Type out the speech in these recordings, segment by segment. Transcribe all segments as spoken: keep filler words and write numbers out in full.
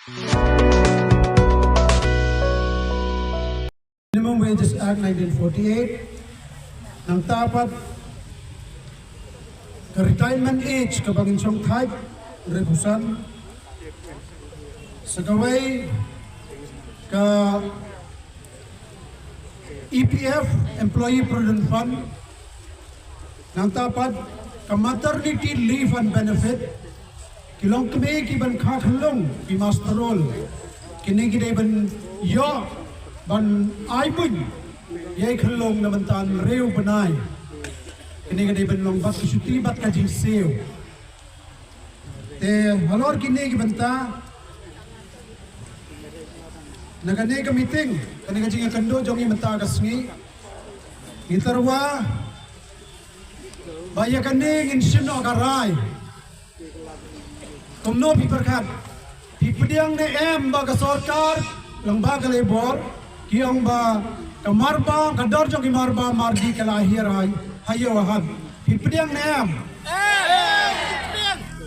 Minimum Wages Act nineteen forty-eight, nangta pat ka retirement age kaba ngin shong thait, hynriewphew san, sa kawei ka E P F, Employee Provident Fund, nangta pat ka maternity leave and benefit, ki longkmie ki ban kha khyllung, ki muster roll, kine ki dei ban ïoh ban ai buiñ ïa i khyllung na mynta hynriew bnai. Kine ki dei ban long bad ka shuti bad ka jingsiew. Te halor kine ki bynta, na kane ka meeting, kane ka jingïakynduh jong ngi mynta ka sngi, ngi tyrwa ba ïa kane ngin shim noh ka rai. Kumno phi pyrkhat? Phi pdiang ne em ba ka sorkar lyngba ka Labor ki ong ba ka marbam, ka dor jong ki marbam mardi ka la hiar ha ïew ha hat? Phi pdiang ne em?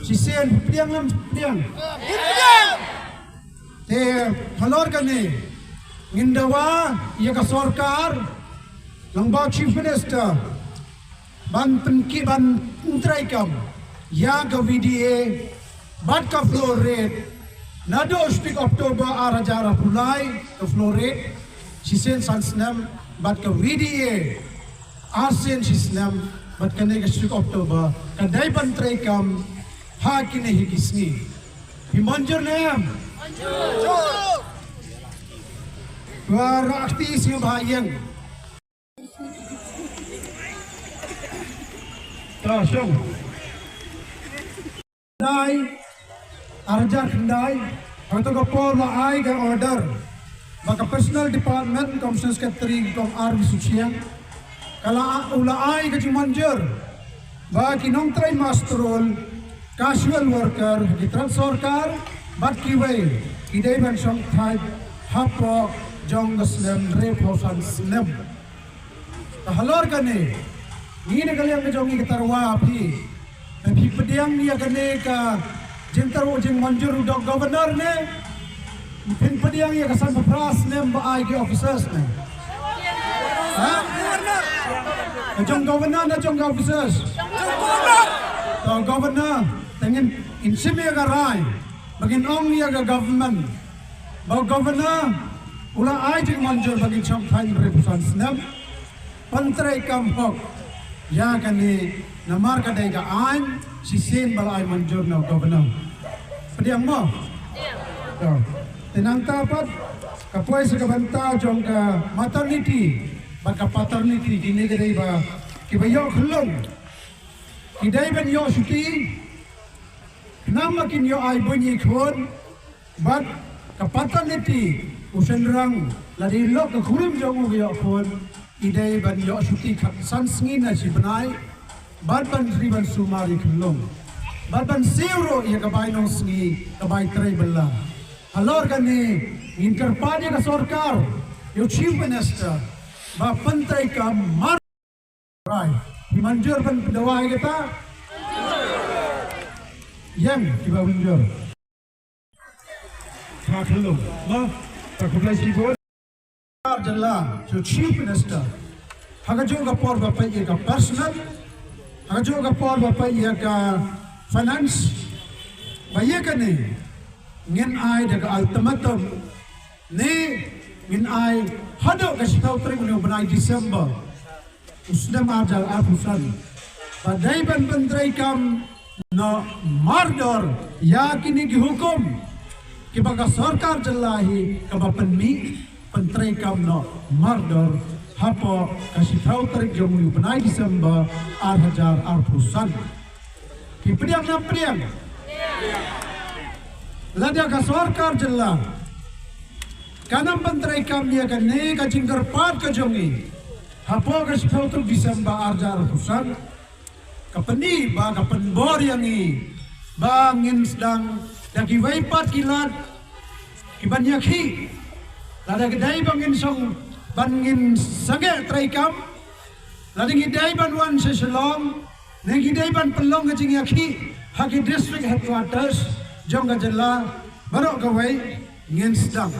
Shisien phi pdiang ne em pdiang? Te halor kane ngin dawa ïa ka sorkar lyngba Chief Minister ban pynki, ban pyntreikam ïa ka V D A bad ka floor rate naduh shi tarik October ar hajar arphew lai, ka floor rate shisien san snem bad ka V D A arsien shi snem, bad kane ka shi tarik October ka dei ban treikam ha kine hi ki sngi. Phi mynjur ne em? Mynjur. Ba rakti sngewbha ïeng. Ta shong. Dai, ar hajar khyndai, ha kato ka por la ai ka order ba ka Personnel Department, Commissioner Secretary, Kong R Visuchiang, ka la, u la ai ka jingmynjur ba ki nongtrei muster roll, casual worker, ki trai sorkar bad kiwei ki dei ban shong thait hapoh jong ka snem hynriewphew san snem. Te halor kane, ngi na ka liang ka jong ngi ka tyrwa phi, phi pdiang ïa kane ka jingtyrwa jingmynjur u dong governor ne? Phin pdiang ïa ka sanphew phra snem ba ai ki officers ne? Ha? Ka jong governor ne jong ka officers? To governor, te ngin, ngin shim ïa ka rai ba ngin ong ïa ka government ba u governor u la ai jingmynjur ba ngin shong thait hynriewphew san snem. Pyntreikam hok ïa kane namar ka dei ka aiñ shisien ba la ai mynjur na u governor. Pdiang mo? To. Te nangta pat ka poi sa ka bynta jong ka maternity bad ka paternity, kine ki dei ba kiba ïoh khyllung ki dei ban ïoh shuti. Khnang ba kin ïoh ai buiñ ïa i khun. Bad ka paternity, u shynrang lada i lok ka kurim jong u ka ïoh khun, i dei ban ïoh shuti khatsan sngi na shi bnai bad ban ri ban sumar ïa i khyllung bad ban siew ruh ïa ka bai nongsngi, ka bai trei bylla. Halor kane ngin kyrpad ïa ka sorkar, ïa u Chief Minister ba pyntreikam mar Right. Phi mynjur ban dawa ïa kata? Ïeng kiba mynjur. Ka khyllung. Mo, ta khublei shibun. Jylla, to Chief Minister. Ha kajuh ka por ba peit ïa ka personnel, ha kajuh ka por ba peit ïa ka finance, ba ïa kane ngin ai da ka ultimatum ne ngin ai haduh ka shiphew tarik u bnai December u snem ar hajar arphew san. Ba dei ban pyntreikam noh mardor ïa kine ki hukum kiba ka sorkar jylla hi kaba pynmih, pyntreikam noh mardor hapoh ka shiphew tarik jong u bnai December ar hajar arphew san. Phi pdiang ne ym pdiang? Lada ka sorkar jylla kan ym pyntreikam ïa kane ka jingkyrpad ka jong ngi hapoh ka shiphew tarik December ar hajar arphew san, ka pyni ba ka pynbor ïa ngi ba ngin sdang da kiwei pat ki lad kiban ïakhih. Lada ka dei ba ngin shong ban ngin sangeh treikam, lada ngi dei ban wan sha Shillong ne ngi dei ban pynlong ka jingïakhih ha ki district headquarters jong ka jylla, Baroh kawei ngin sdang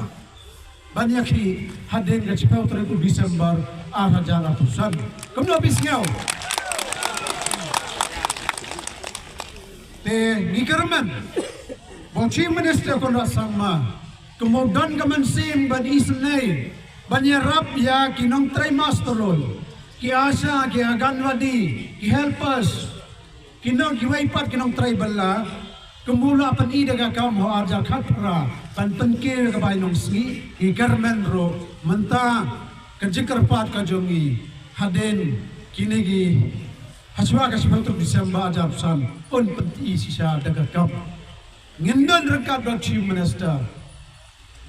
ban ïakhih hadien ka shiphew tarik u December ar hajar arphew san. Kumno phi sngew? Te ngi kyrmen ba u Chief Minister Conrad Sangma, kumba u don ka mynsiem ban isynei, ban ïarap ïa ki nongtrei muster roll, ki ASHA, ki Anganwadi, ki helpers, ki nong, kiwei pat ki nongtrei bylla, kumba u la pyni da ka kam ha u ar hajar khatphra, ban pynkiew ïa ka bainong sngi, ngi kyrmen ruh mynta ka jingkyrpad ka jong ngi hadien kine ki, hashwa ka shiphew tarik December ar hajar arphew san, un pyni shisha da ka kam. Ngin don ryngkat bad u Chief Minister.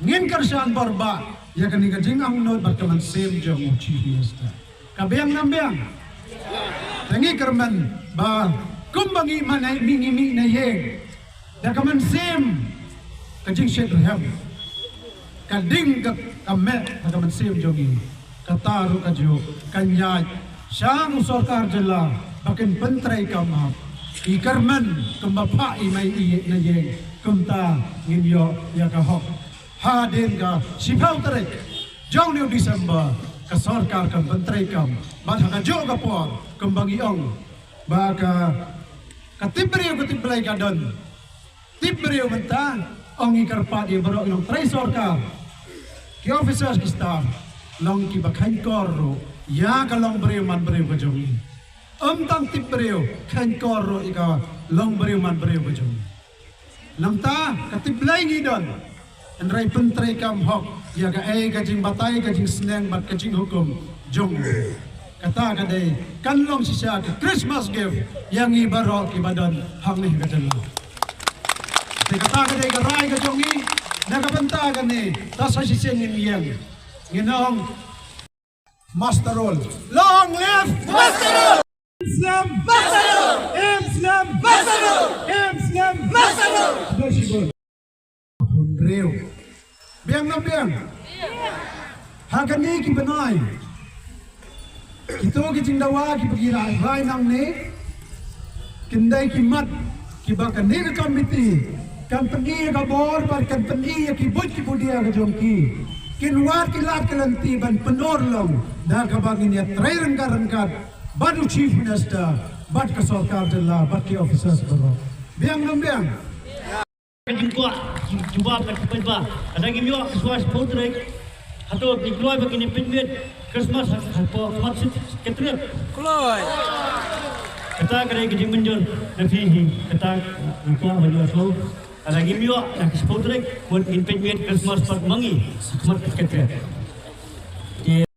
Ngin kyrshan bor bha ïa kane ka jingangnud bad ka mynsiem jong u Chief Minister. Ka biang ne ym biang? Te ngi kyrmen ba kumba ngi mih na, ngi mih na ïing da ka mynsiem ka jingshitrhem, ka ding ka, ka meh ha ka mynsiem jong ngi. Kata ruh kajuh kan ïaid sha u sorkar jylla ba kin pyntreikam hok. I kyrmen kumba phah i mei i na ïing, kumta ngin ïoh ïa ka hok. Hadien ka shiphew tarik jong une u December, ka sorkar kan pyntreikam. Bad ha kajuh ka por, kumba ngi ong ba ka, ka tip briew ka tip Blei ka don. Tip briew mynta, ong ngi kyrpad ïa baroh ki nongtrei sorkar, ki officers, ki staff, long kiba kheiñkor ruh ïa ka longbriew manbriew ka jong ngi. Ym tang tip briew, kheiñkor ruh ïa ka longbriew manbriew ka jong ngi. Nangta ka tip Blei ngi don. Hynrei pyntreikam hok ïa kaei ka jingbatai, ka jingsneng bad ka jinghukum jong u. Kata ka dei kan long shisha ka Christmas gift ïa ngi baroh kiba don hangne ha ka jylla. Te kata ka dei ka rai ka jong ngi na ka bynta kane, ta sa shisien ngin ïeng, ngin ong, Muster roll. Long live Muster roll! Im slem Muster roll! Im slem Muster roll! Im slem Muster roll! Khublei shibun. Hynriew. Biang ne ym biang? Ha kine ki bnai, kito ki jingdawa kiba ngi la rai nangne, kin dei ki mat kiba kane ka komiti kan pyni ïa ka bor bad kan pyni ïa ki buit ki budia ka jong ki. Kin wad ki lad ki lynti ban pynurlong da kaba ngin ïatrei ryngkat ryngkat bad u Chief Minister bad ka sorkar jylla bad ki officers baroh. Biang ne ym biang? Ka jingkwah, jing-, jubab ka jingpynbha. Lada ngim ïoh ka shuwa shiphew tarik, hato ngi kloi ba ngin ïa peit miet Christmas ha, hapoh Khmat Secretariat? Kloi. Kata ka dei ka jingmynjur na phi hi, kata ngi kwah ban ïoh shuwa. Lada ngim ïoh ha ka shiphew tarik, mut ngin peit miet Christmas pat ma ngi ha Khmat Secretariat.